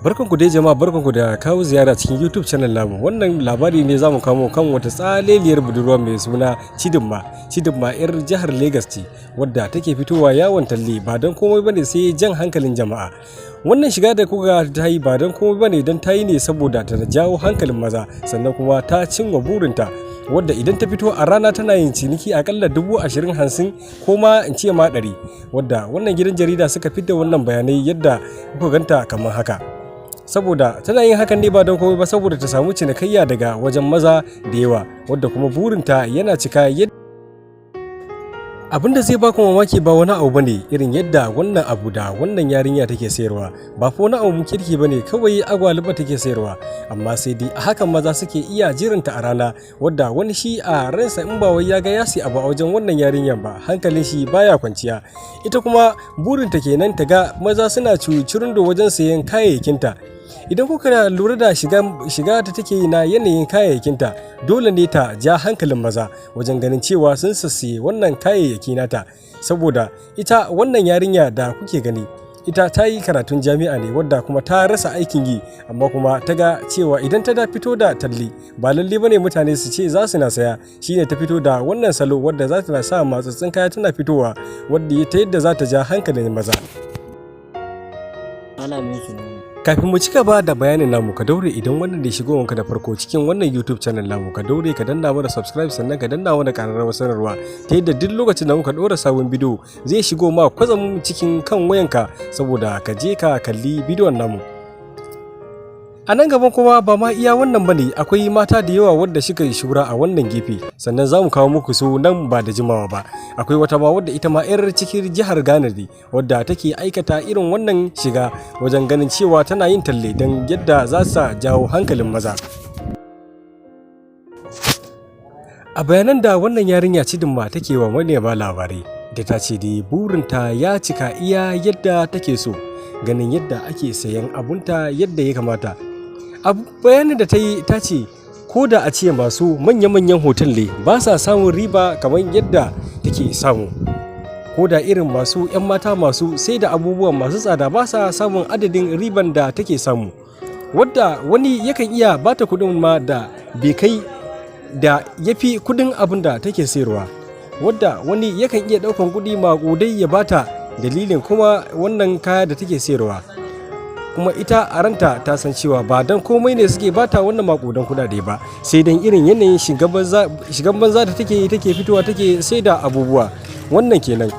Barkanku dai jama'a, barkanku da kawo ziyara cikin YouTube channel namu. Wannan labari ne zamu kamo kan wata tsaleliyar budurwa mai suna Chidinma. Chidinma yar jihar Lagos ce wadda take fitowa yawon talle ba don komai bane sai jan hankalin jama'a. Wannan shiga da kuka ta yi ba don komai bane, don ta yi ne saboda ta jawo hankalin maza, sannan kuma ta cimma burinta, wadda idan ta fito a rana tana yin ciniki akalla 20,000, 50, ko ma in ce ma 100, wadda wannan gidan jarida suka fidda wannan bayanai yadda kuka ganta kamar haka. Saboda tana yin hakan ne ba don komai ba saboda ta samu cinikayya daga wajen maza da yawa, wadda kuma burinta yana cika. Yadda abin da zai baku mamaki ba wani abu bane irin yadda wannan abu da wannan yarinya take sayarwa ba fa wani abu kirki bane, kawai agwaluma take sayarwa. Amma sai dai a hakan maza suke iya jiranta a rana, wadda wani shi a ransa in ba wai ya ga ya siya abu a wajen wannan yarinyan ba, hankalin shi baya kwanciya. Ita kuma burinta kenan ta ga maza suna cucurindo wajen sayen kayayyakinta. Idan kuka lura da shiga da take yi na yanayin kayayyakinta, dole ne ta ja hankalin maza wajen ganin cewa sun sassiye wannan kayayyaki nata. Saboda ita wannan yarinya da kuke gani, ita ta yi karatun jami'a ne, wadda kuma ta rasa aikin yi, amma kuma ta ga cewa idan ta da fito da talle ba lalle bane mutane su ce za su na saya. Shine ta fito da wannan salo wadda za ta na sa matsatsin kaya tana fitowa, wadda ta yadda za ta ja hankalin maza. Ana miki ne. Kafin mu ci gaba da bayanin namu, ka daure idan wannan da shigo wanka da farko cikin wannan YouTube channel namu, ka daure ka danna mana subscribe, sannan ka danna mana ƙararrawar sanarwa, ta yadda duk lokacin da muka ɗora sabon bidiyo zai shigo ma kwatsam cikin kan wayanka saboda ka je ka kalli bidiyon namu. A nan gaban kuma ba ma iya wannan bane, akwai mata da yawa wadda suka yi shura a wannan gefe, sannan za mu kawo muku su nan ba da jimawa ba. Akwai wata ma wadda ita ma 'yar cikin jihar Ghana ne, wadda take aikata irin wannan shiga wajen ganin cewa tana yin talle don yadda za su jawo hankalin maza. A bayanan da wannan yarinya Chidinma take wa manema labarai, da ta ce dai burinta ya cika iya yadda take so, ganin yadda ake sayan abunta yadda ya kamata. A bayanin da ta yi, ta ce ko da a ce masu manya-manyan hotel ne ba sa samun riba kamar yadda take samu, ko da irin masu 'yan mata masu sai da abubuwan masu tsada ba sa samun adadin riban da take samu, wadda wani yakan iya bata kuɗin ma da bai kai da ya fi kuɗin abin da take sayarwa, wadda wani yakan iya ɗaukan kuɗi maƙudai ya bata dalilin kuma wannan kaya da take sayarwa. Kuma ita a ranta ta san cewa ba don komai ne suke bata wannan maƙudan kuɗaɗe ba, sai don irin yanayin shigan banza da take yi, take fitowa take sai da abubuwa. Wannan kenan.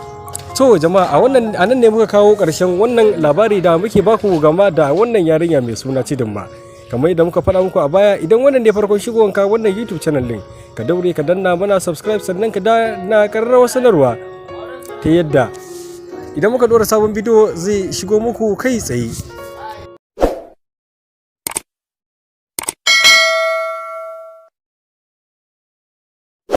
To jama'a, a wannan a nan ne muka kawo ƙarshen wannan labari da muke baku game da wannan yarinya mai suna Chidinma. Kamar yadda muka faɗa muku a baya, idan wannan ne farkon shigowanka wannan YouTube channel din, ka daure ka danna mana subscribe, sannan ka danna ƙararrawar sanarwa, ta yadda idan muka ɗora sabon bidiyo zai shigo muku kai tsaye.